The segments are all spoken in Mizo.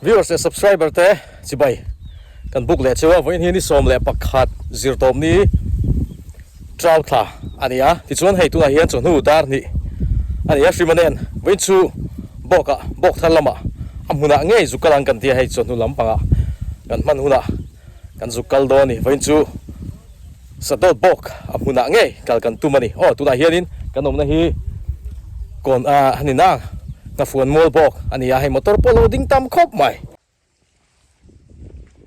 Viewers leh subscriber te chibai kan book leh cheu a, vawiin hi ni 11 zirtawp ni trau thla a ni a, tichuan hei tunah hian chawhnu dar hnih a ni a, Hrima nen vawiin chu bawk ah bawk thar lamah a hmunah ngei zuk kal ang kan ti a, hei chawhnu lampangah kan hman hunah kan zuk kal dawn a ni, vawiin chu. Sadawt bawk a hmunah ngei kal kan tum a ni. Aw tunah hianin kan awmna hi kawn a a ni na, Nghafuan mual bawk a ni a, hei motor pawh a lo ding tam khawp mai.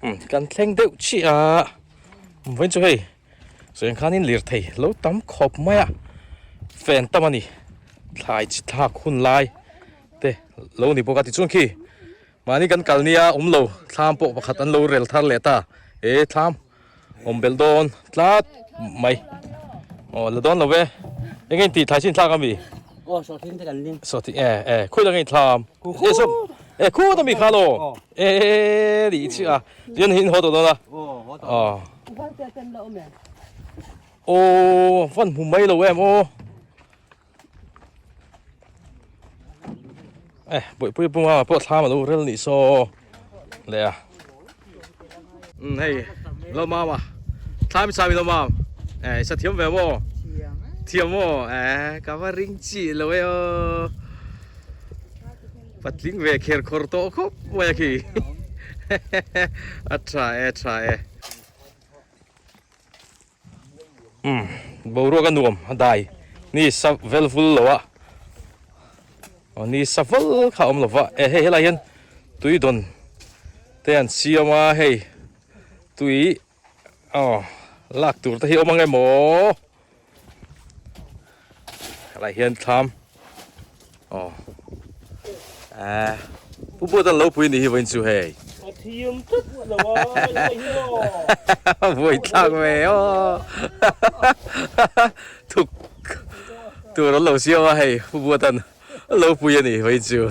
Umm kan thleng deuh chiah a, vawiin chu hei sawi ang khanin lirthei lo tam khawp mai a, fan tam a ni, thlai chi thlak hun lai te lo ni bawk a tichuan khi mahni kan kal nia awm lo thlam pawh pakhat an lo rel thar leh ta, he thlam. Awm belh dawn tlat mai. Aw la dawn lo ve. Eng nge tih thlai chin thlak ami? Aw sawhthing te kan ling. Sawhthing e e khawi dang nge thlam? E sawm e khu ta mi kha lo. E ri chi a. Chuan hin haw tawh dawn a. Aw haw tawh. Aw. Valte ten la awm em? Aw van hmu mai lo em aw. Eh buaipui bunga pawh thlam alo rel nih saw leh a umm hei lo mama thlam i cham i lo mam eh i sa thiam ve maw thiam maw eh ka va ring chi lo e aw patling ve kher khawr tawh khawp mai a khi a tha e tha e. Umm boruak a nuam a dai ni sa vel vul lo a aw ni sa val kha a awm lo va e hei helai hian tui dawn te an siam a hei tui aw lak tur te hi a awm ang emaw helai hian thlam Aw eh pu buat an lo pui ni hi vawiin chu hei. A thiam tlat lo a hei hi aw. Vawi thlak ve aw. Thuk tur an lo siam a hei pu buat an lo pui a ni vawiin chu.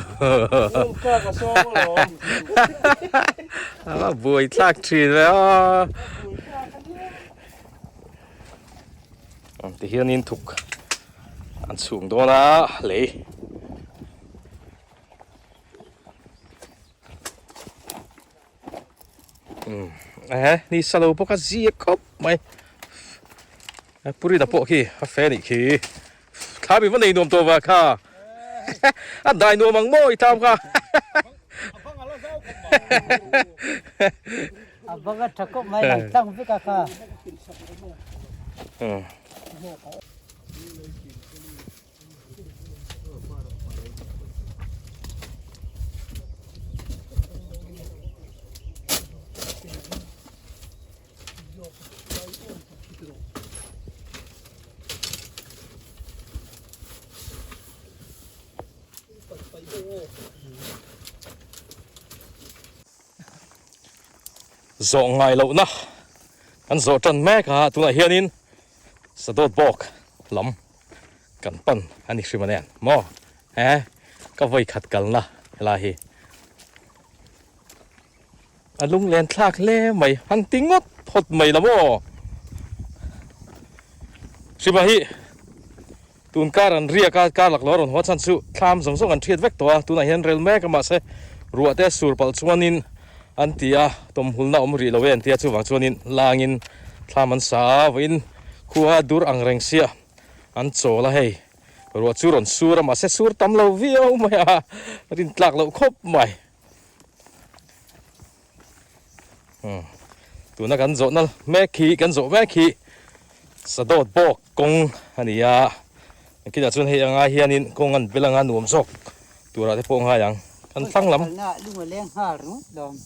Lawmka ka sawm alawm. A buai thlak thin ve aw. Tihianin thuk an chhung dawn a lei umm ehe ni sa lo bawk a zia khawp mai purina pawh khi a fe anih khi thlam i va nei nuam tawh va kha a dai nuam ang maw i thlam kha A bang a tha khawp mai lang tlang vek a kha. Zawh ngai lohna kan zawh tan mek a, tunah hianin Sadawt bawk lam kan pan a ni hrim a nen maw he ka vawi khat kalna helai hi a lunglen thlak hle mai han ti ngawt phawt mai la maw Hrima hi. Tun kar an riak a, kar lak lo a rawn haw chhan chu thlam zawng zawng an thiat vek tawh a, tunah hian rel mek a mahse ruah te sur palh chuanin an ti a, tawmhulna awm rih lo e an ti a, chuvang chuanin langin thlam an sa a, vawiin khua dur ang reng sia an chawl a hei, ruah chu rawn sur a mahse sur tam lo viau mai a, rin tlak loh khawp mai. Tuna kan zawhna mek hi kan zawh mek hi Sadawt bawk kawng a ni a, engtin ah chuan hei anga hianin kawng an bel anga nuam zawk turah te pawh ngai ang kan thlang lam.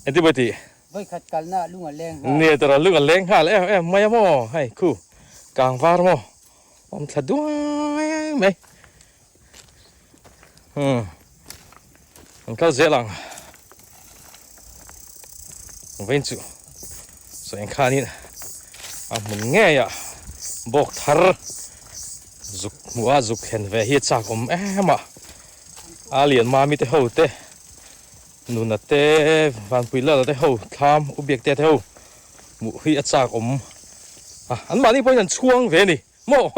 Engtin pawh i tih? Nia tura lung a leng nghal em em mai a maw hei khu kang var maw awm thla duai mai. Umm an kal zel ang vawiin chu saw eng khanin a hmun ngei ah bawk thar zuk hmuh a zuk thlen ve hi a chak awm em a a lian mami te ho te nuna te vanpui lala te ho thlam u biak te te ho hmuh hi a chak awm a an mahni pawhin an chhuang ve a ni. Maw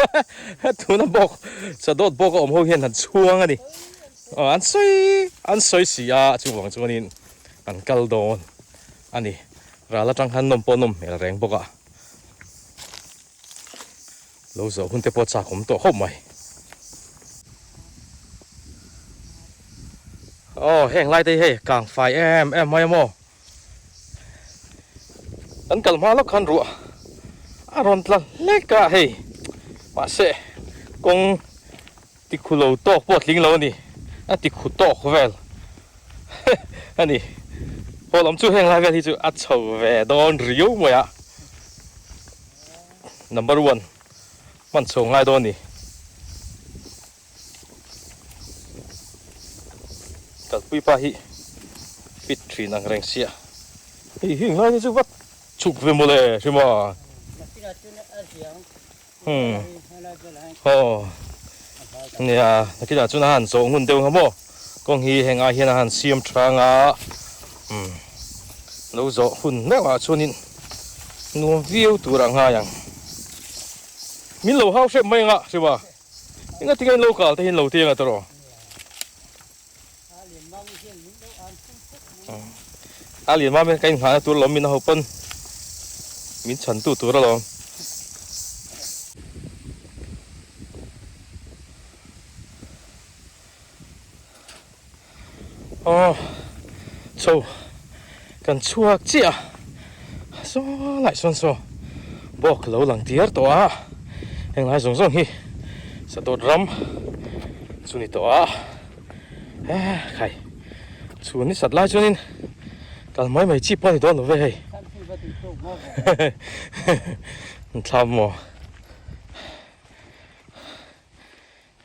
tuna bawk sadawt bawk a awm ho hian han chhuang a ni. Aw an sawi an sawi si a chuvang chuanin Kan kal dawn a ni. Ral atang khan nawm pawh nawm hmel reng bawk a. Lo zawh hun te pawh chak awm tawh khawp mai. Aw heng lai te hi hei kang fai em em mai a maw. Kan kal hma lawk khan ruah a rawn tla hlek a hei mahse kawng Tikhu lo tawk pawh a tling lo a ni, a tikhu tawk vel a ni. Haw lam chu heng lai vel hi chu a chho ve dawn riau mai a, number one hman chho ngai dawn a ni. Kalpui pa hi fit thin ang reng sia, hei heng lai hi chu va chhuk ve mawle hrim a. Umm aw nia nakinah chuan a han zawh ngun deuh ang maw kawng hi heng ai hian a han siam tha ang a umm lo zawh hun meuh ah chuanin nuam viau tur a ngai ang min lo hau hrep mai ang a hriwa engatinge in lo kal te hi in lo ti ang a tawrh. A lian mam ka inghahna tur alawm min a ho pawn min chhan tu tur alawm. Aw chho kan chhuak chiah a saw lai sawn saw bawk lo lang tiar tawh a henglai zawng zawng hi sadawt ram chu ni tawh a. Eh khai chhun ni sat lai chuanin kal mai mai chi pawh a ni dawn lo ve hei an thlam maw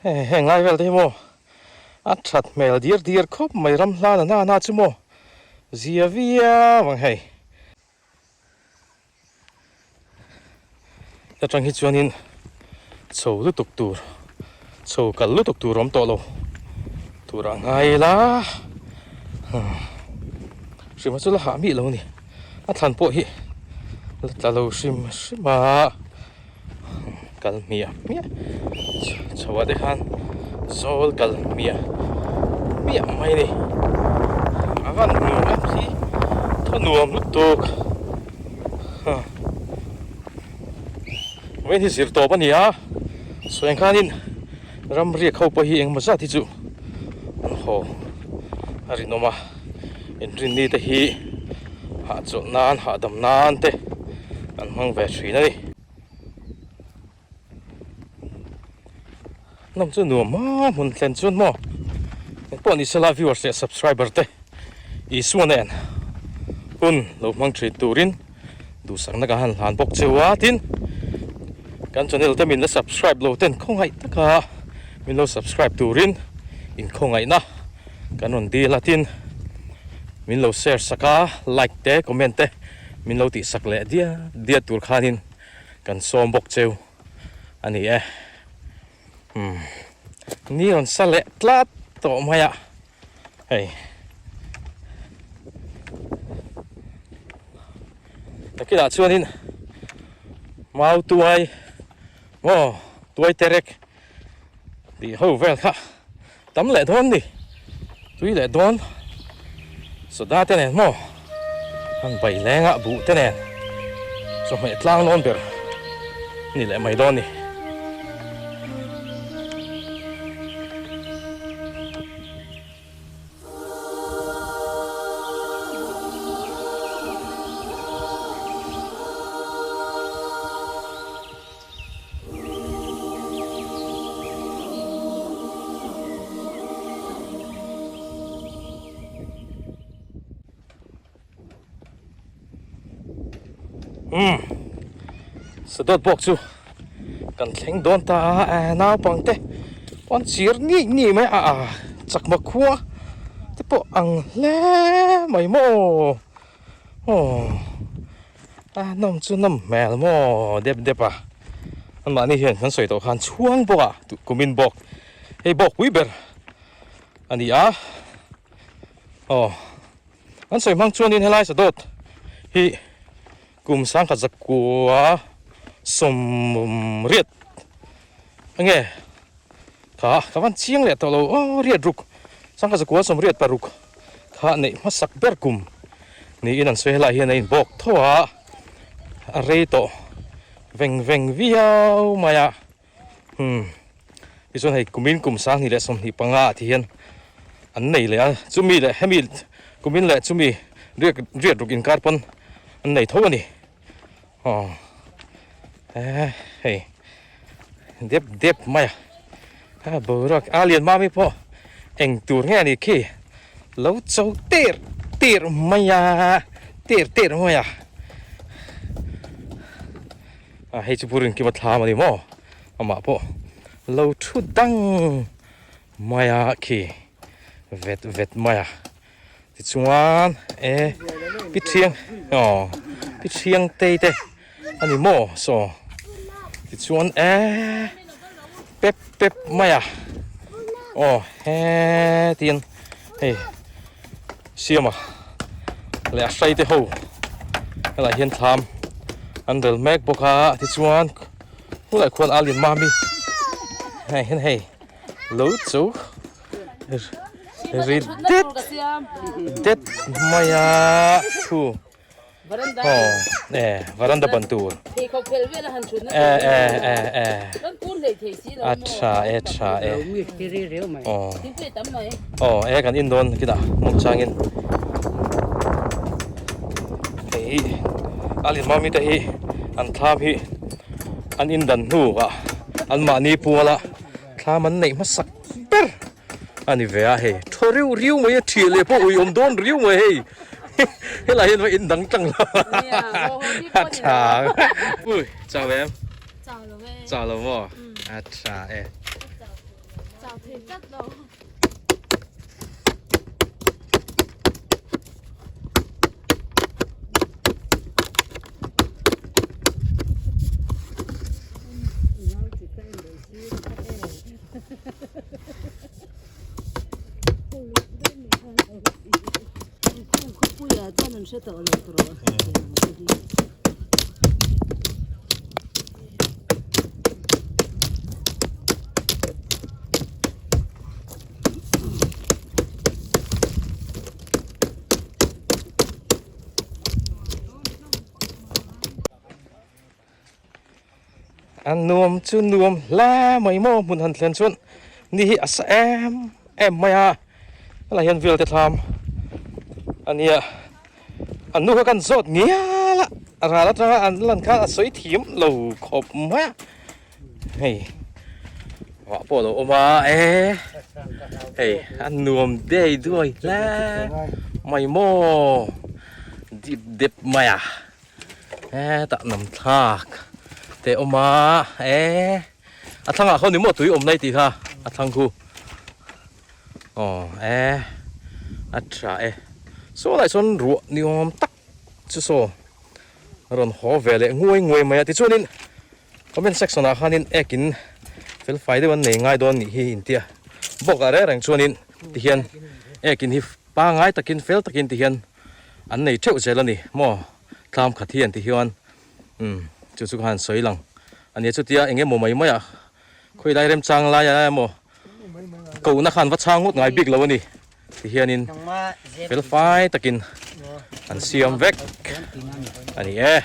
hei heng lai vel te hi maw a that hmel diar diar khawp mai ram hlan a na na chu maw zia viau ang hei. Atang hi chuanin chho lutuk tur chho kal lutuk tur awm tawh lo tur ah ngai ila hrim chu la hah mih lo a ni a thlan pawh hi la tla lo hrim hrim a kal hmiah hmiah chho ah te khan zawl kal hmiah hmiah mai a ni a van nuam em hi thaw nuam lutuk vawiin hi zir tawp a ni a sawi ang khanin ram riak ho pawh hi engemaw zat hi chu an haw a rinawm a inrinni te hi hahchawlh nan hahdam nan te an hmang ve thin a ni. Hnam chu nuam maw hmun thlen chuan maw engpawh ni sela viewers leh subscriber te Isua nen hun lo hmang thin turin duhsakna ka han hlan bawk cheu a tin kan channel te min la subscribe lo ten khawngaih taka min lo subscribe turin inkhawngaihna kan rawn dil a tin min lo share sak a like te comment te min lo tihsak leh diat diat tur khanin Kan sawm bawk cheu a ni e. Umm ni rawn sa leh tlat tawh mai a hei. Takinah chuanin mau tuai maw tuai terek tih ho vel kha tam leh dawn ni tui leh dawn soda te nen maw an bai leng a buh te nen chawhmeh tlang lawn ber ni leh mai dawn ni. Umm sadawt bawk chu kan thleng dawn ta a eh naupangte pawn chir nih nih mai a a chakma khua te pawh ang hle mai maw aw. A nawm chu nawm hmel maw dep dep a, anmahni hian kan sawi tawh khan chhuang bawk a kumin bawk hei bawk pui ber a ni a, aw an sawi hmang chuanin helai sadawt hi kum sangkhat zakua sawmriat enge kha ka van chiang leh tawh lo aw riat ruk sangkhat zakua 86 kha neih hmasak ber kum. Niin an sawi helai hian a inbawk tho a, a rei tawh veng veng viau mai a. Umm tichuan hei kumin kum 2025 ah ti hian an nei leh a, chumi leh hemi kumin leh chumi riak riat ruk inkar pawn an nei tho a ni. Aw eh hei dep dep mai a, a boruak a lian mami pawh eng tur nge a nih khi lo cho ter ter mai a ter ter mai a a hei chu burin kima thlam a ni maw amah pawh lo thu dang mai a khi vet vet mai a. Tichuan e pi thiang aw pi thiang tei te a ni maw saw tichuan e pep pep mai a aw hetin hei siama leh a hrai te ho helaiah hian thlam an rel mek bawk a tichuan khulaiah khuan a lin mami hei hian hei lo chu ri det det mai a thu aw e varanda ban tur e e e e a tha e tha e aw aw e kan in dawn kinah hmawm changin hei hi a lin mami te hi an thlam hi an in dan hnu ah an mahni puala Thlam an neih hmasak ber a ni ve a hei thaw riu riu mai a thiah leh pawh ui awm dawn riu mai hei helai hian va in dang tlang lo a tha ui chau em chau lo e chau lo maw a tha e chau thei tlat lo. A nuam chu nuam hle mai maw hmun han thlen chuan ni hi a sa em em mai a helai hian vel te thlam a nia an nu kha kan zawt ngial a a ral atanga an lan khan a sawi thiam lo khawp mai a hei vah pawh a lo awm a e hei a nuam dei duai hle mai maw dip dep mai a. Hetah nam thlak te a awm a e a thlangah khaw ni maw tui awm lai tih kha a thlang khu aw e a tha e saw lai sawn ruah ni awm tak chu saw a rawn haw ve leh nguai nguai mai a tichuanin comment section ah khanin ek in fel fai deuh an nei ngai dawn nih hi intia bawk ah reng reng chuanin tihian ek in hi pangai takin fel takin tihian An nei theuh zel a ni maw? Thlam khat hi an ti hian umm chu chu khan sawi lang a nia chutia eng emaw mai mai ah khawi lai remchang lai a emaw kohna khan va chhang ngawt ngai bik lo a ni ti hianin fel fai takin an siam vek a ni e.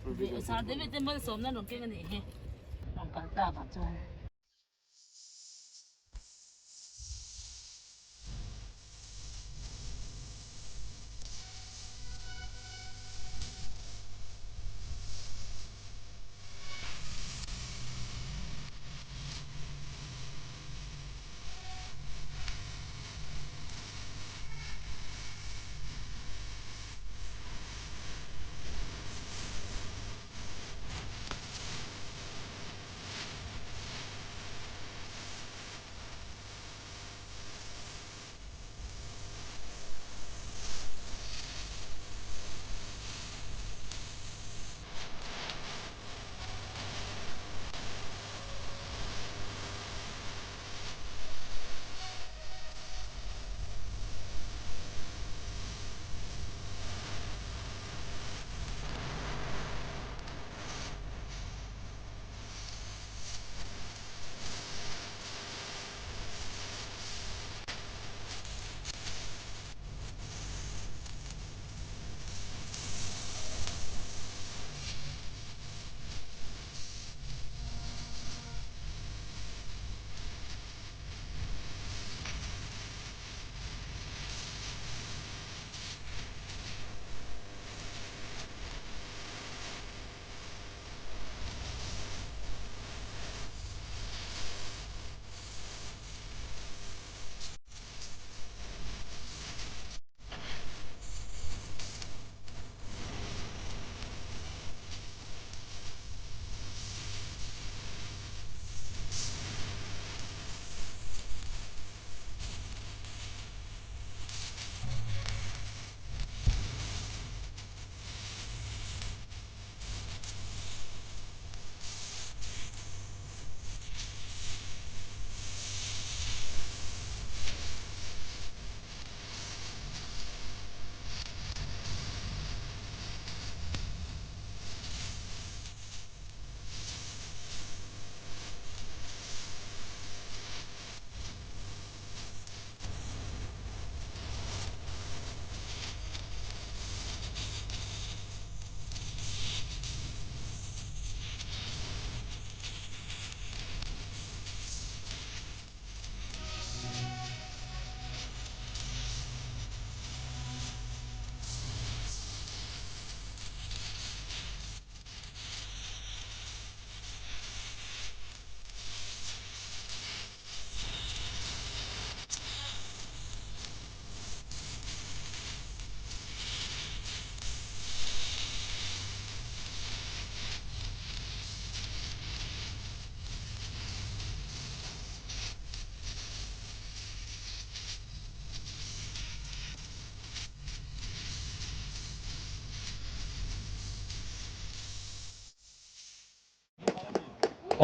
Sir David te malsawmna rawn keng a nih hi. Rawn kal tak ah chuan.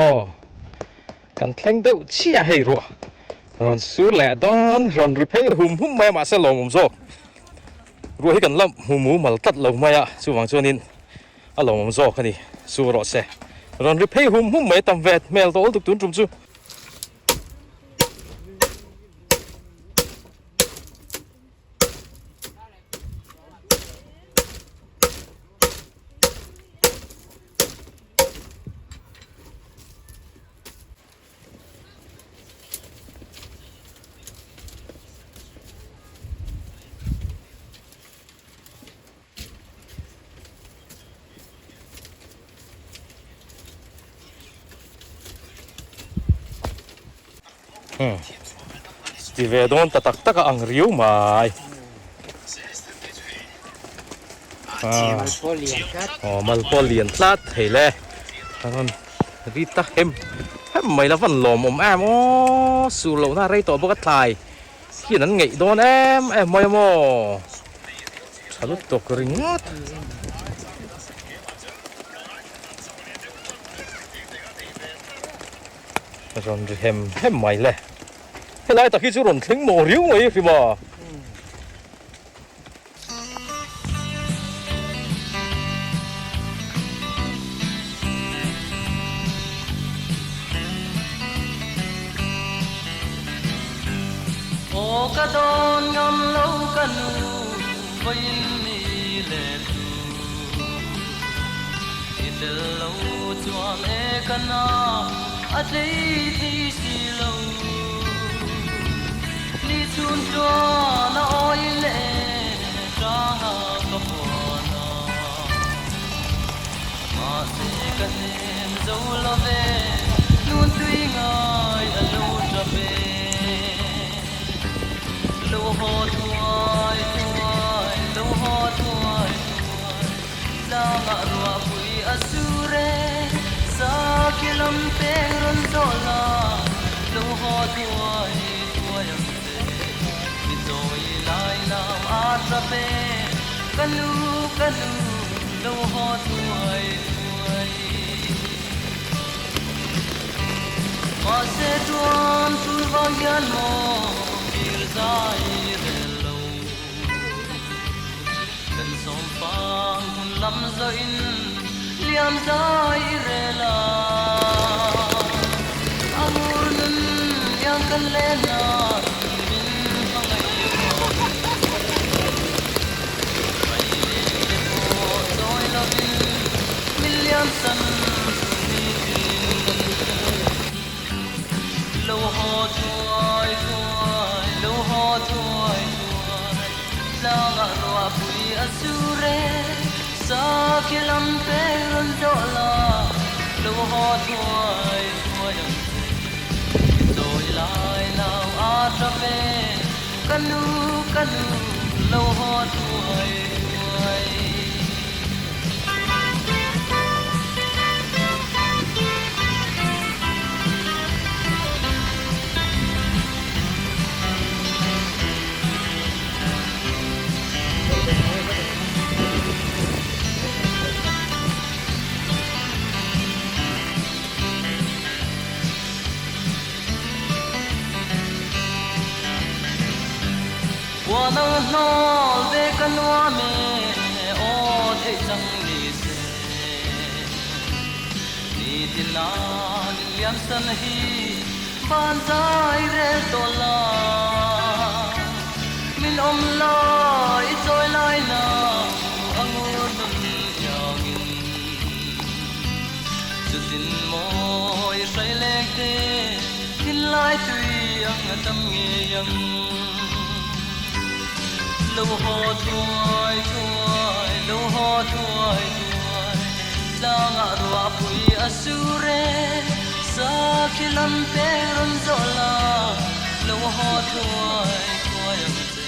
Aw kan thleng deuh chiah hei ruah rawn sur leh dawn rawn ri phei hum hum mai a mahse lawmawm zawk ruah hi kan la hmu mumal tlat lo mai a chuvang chuanin a lawmawm zawk a ni sur rawh se rawn ri phei hum hum mai tam ve hmel tawh lutuk tun tum chu. Ti ve dawn ta tak tak a ang riau mai. Aw mal pawh lian tlat thei le. A rawn ri ta hem hem mai la van lawmawm em aw sur lohna a rei tawh bawk a tlai hian an ngeih dawn em em mai a maw tha lutuk ringawt. Rawn ri hem hem mai le. Helai tak hi chu rawn thleng mawh riau mai hrim a. Aw ka dawn ngam lo ka nu vawiin ni leh tu. tel lo chuan e ka na a tlei thei si lo. Ni chhun chuan a awi leh hranga ka buan a. Mahse ka hnem zo lo ve, nun tui ngai a lo tap e. Lo haw thuai thuai, lo haw thuai thuai, tlangah ruahpui a sur e. Sakhi lam peng rawn zawh la, lo haw thuai thuai ang che. Mi chawi lai nau a tap e, ka nu ka nu lo haw thuai thuai. Mahse chuan tul vang hian maw kir zai rel lo. Kan sawm fang hun lam zawhin liam zai i rel a. A ngur nun iang kan len a min hmangaih vangin. Hrai leng te pawh chawi lovin min liam san ni tin. Lo haw thuai thuai, lo haw thuai thuai, tlangah ruahpui a sur e, sakhi lam pek rawn zawh la, lo haw thuai thuai ang che. I chawi lai nau a tap e, ka nu ka nu, lo haw thuai thuai. Buan ang hnawl ve ka nuam e, aw theih chang ni se. Ni tin a min liam san hi van zai rel tawh la. Min awm lai i chawi lai na a ngur nun iangin. Chutin maw i hrai leng te thinlai tui ang a tam ngei ang. Lo haw thuai thuai, lo haw thuai thuai, tlangah ruahpui a sur e, sakhi lam peng rawn zawh la, lo haw thuai thuai ang che.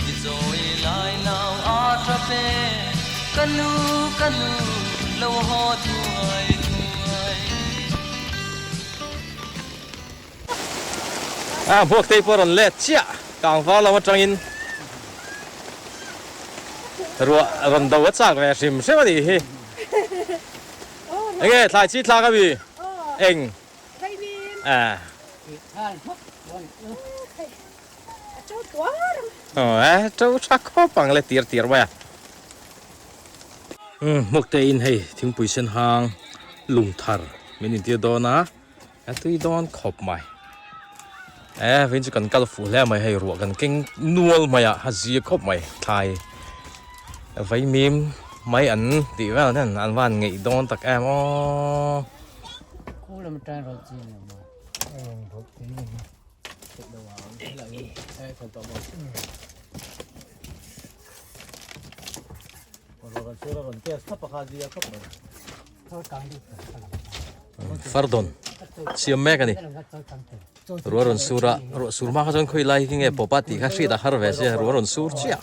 I chawi lai nau a tap e, ka nu ka nu, lo haw thuai thuai. A hmuaktei pawh a rawn let chiah kangvar lam atangin ruah a rawn do a chak ve hrim hrim a nih hi. Enge thlai chi thlak a mi? Eng? A. Aw to tha khawp ang le tir tir mai a. Hmuaktei in hei thingpui sen hang lungthar min intir dawn a. A tui dawn khawp mai. E vin chu kan kal fuh hle mai hei ruah kan keng nual mai a a zia khawp mai thlai vaimim mai an tih vel hian an van ngeih dawn tak em aw. Fardon siam mek a ni ruah rawn sur a ruah sur hma kha chuan khawi lai hi nge pawp a tih kha hriat a har ve sia ruah rawn sur chiah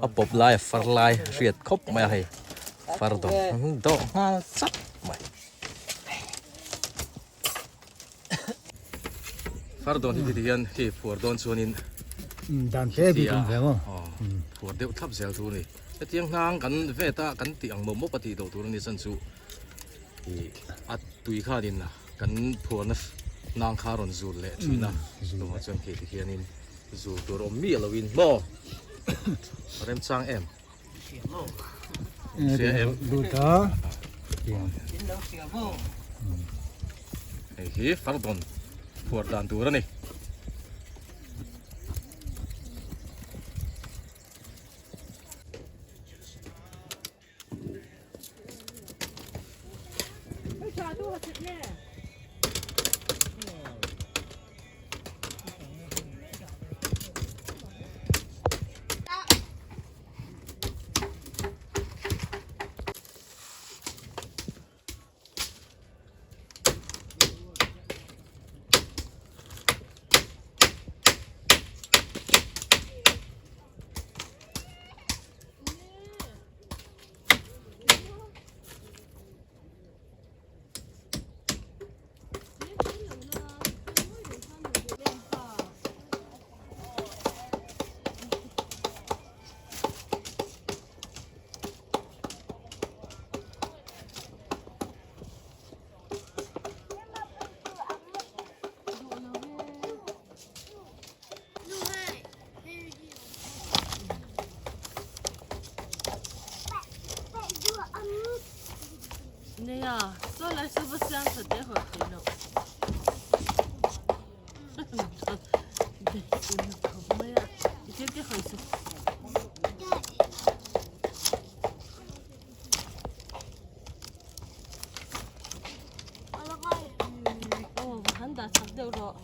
a pawp lai a far lai a hriat khawp mai a hei fardon dawh nghal chap mai fardon hi ti hian khi phuar dawn chuanin dan hle bik awm ve maw phuar deuh thlap zel tur a ni hetiang hnang kan vet a kan tih ang mawp mawp a tih loh tur a ni chan chu ih a tui khanin kan phuarna hnang kha a rawn zul leh thin a chuvang chuan khi ti hianin zul tur awm miah loin maw remchang em. Hei hi fardawn phuar dan tur a ni. Nia, saw lai saw va siam that te hawi thei loh. Khawp mai a, i thil te hawi suh. Aw, va han dah chak deuh rawh.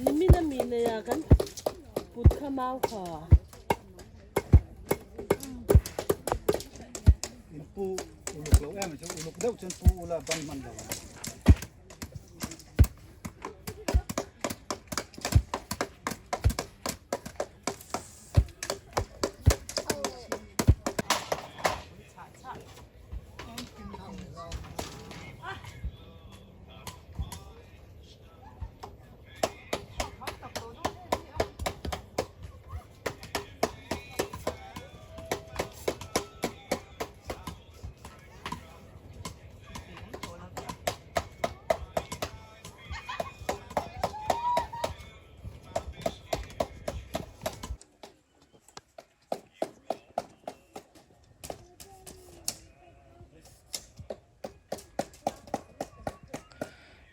Nimin a mi nei a kan put kha mau kha. In pu uluk lo em chu uluk deuh chuan pu ula ban hman lo ang.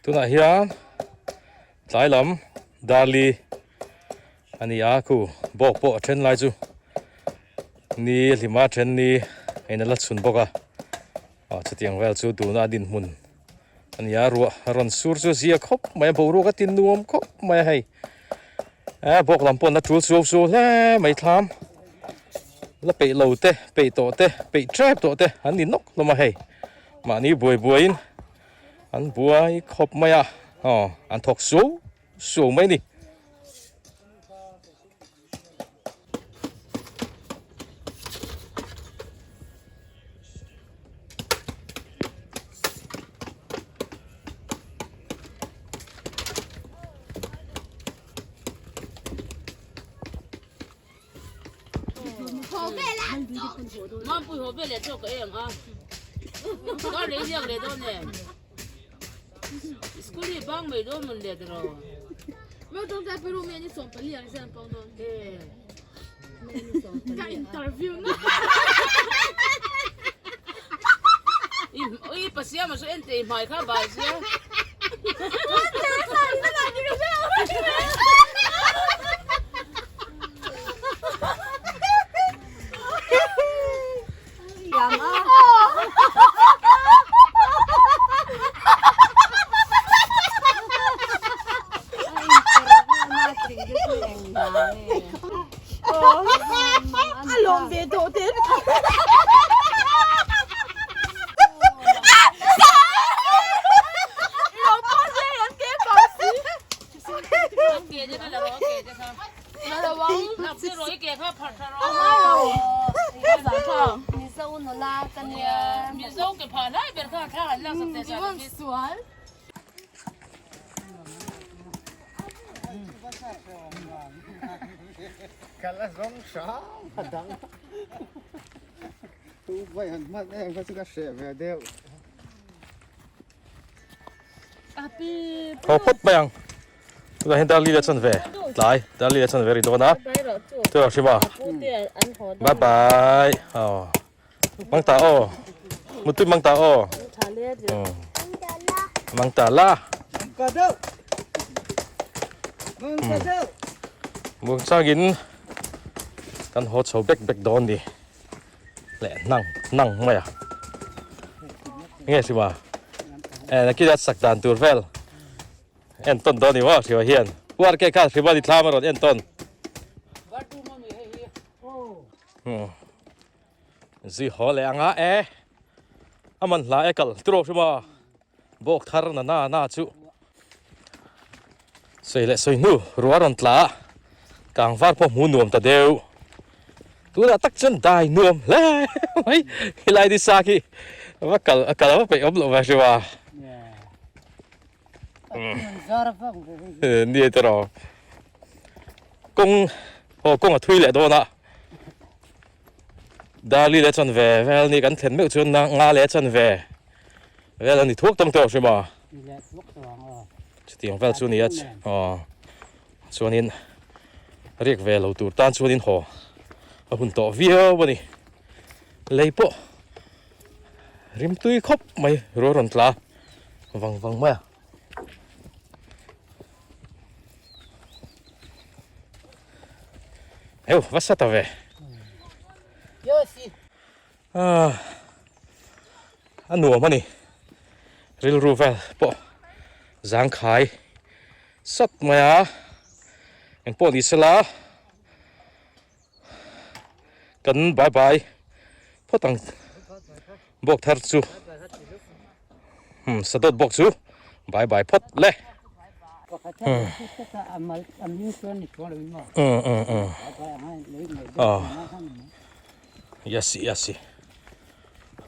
Tunah hian tlai lam darli a ni a khu bawk pawh a then lai chu ni hlima then ni a in a la chhun bawk a ah chutiang vel chu tuna a dinhmun a ni a ruah a rawn sur chu a zia khawp mai a boruak a ti nuam khawp mai a hei eh bawk lam pawh an la tul suau suau hle mai thlam la peih lo te peih tawh te peih tep tawh te an ni nawk hlawm a hei mahni buai buaiin an buai khawp mai a aw an thawk suau suau mai a ni. Mampui haw vel leh chaw ka ei ang a kar lei liak leh dawn em school hi bang mai dawn mawn let rawh I pasiam a chu en tei hmai kha bal sia. Kala zawng hrang a dang tu vai han hman em kha chu ka hreh ve deuh. Thaw phawt mai ang tunah hian darli la chan ve. Tlai dar li leh chuan ve ri dawn a. Tiraw Hriva? Bye bye. Aw. Mang ta aw. Mutui mang ta aw. Mang ta la. Muang changin kan haw chho bek bek dawn ni. Leh nang nang mai a. Nge Hriva? Eh nakina sak dan tur vel. En tawn dawn ni maw Hriva hian. Pu RK khan Hriva ni thlam a rawn en tawn. Zui haw leh anga e. A man hla e kal turaw Hriva. Bawk thar na na na chu. Sawi leh sawi hnu ruah rawn tla a. Kang var pawh hmu nuam ta deuh. Tunah tak chuan dai nuam hle mai. Helai ni sa khi va kal a kal a va peih awm loh ve Hriva. Ni te rawh. Kawng aw kawng a thui leh dawn a. Darli leh chuan ve vel ni kan thlen meuh chuan nga leh chuan ve vel a ni thuak tawng tawh hrim a. Chutiang vel chu ni a aw chuanin riak ve lo tur tan chuanin haw a hun tawh viau a ni. Lei pawh rimtui khawp mai rual rawn tla vang vang mai a. Heu va sa ta ve. Ah a nuam a ni. Rilru vel pawh zangkhai sawt mai a. Engpawh ni sela. Kan bye bye phawt ang bawk thar chu umm sadawt bawk chu bye bye phawt le umm umm umm aw yasi yasi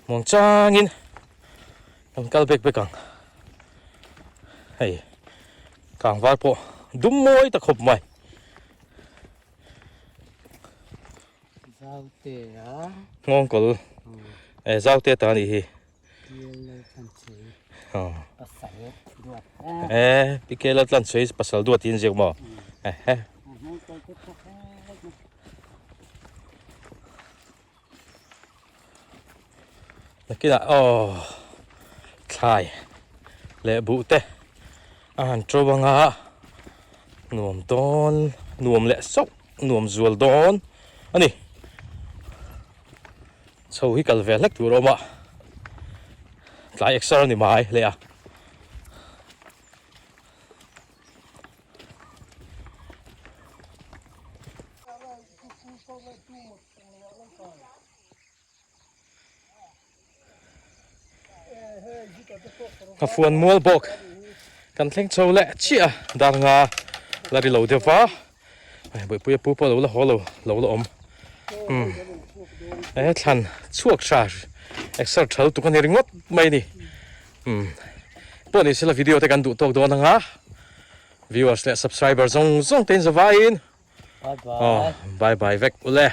muang changin kan kal bek bek ang hei kangvar pawh dum mawi ta khawp mai. Nghawngkawl eh zaute ta anih hi. Eh PK Laltlanchhuai pasal duat hi an ziak maw? Ehe. Nakinah aw thlai leh buh te a han to ang a nuam dawn nuam leh sauh nuam zual dawn a ni chho hi kal ve hlek tur a awm a tlai exer a ni mai leh a. Ka fuan mual bawk kan thleng chho leh chiah a dar nga la ri lo deuh va buaipui a pu pawh lo la haw lo lo la awm umm he thlan chhuak tha exer tha lutuk a ni ringawt mai a ni umm pawh ni sela video te kan duh tawk dawn ang a viewers leh subscriber zawng zawng te in zavaiin. Bye bye. Bye bye vek ule.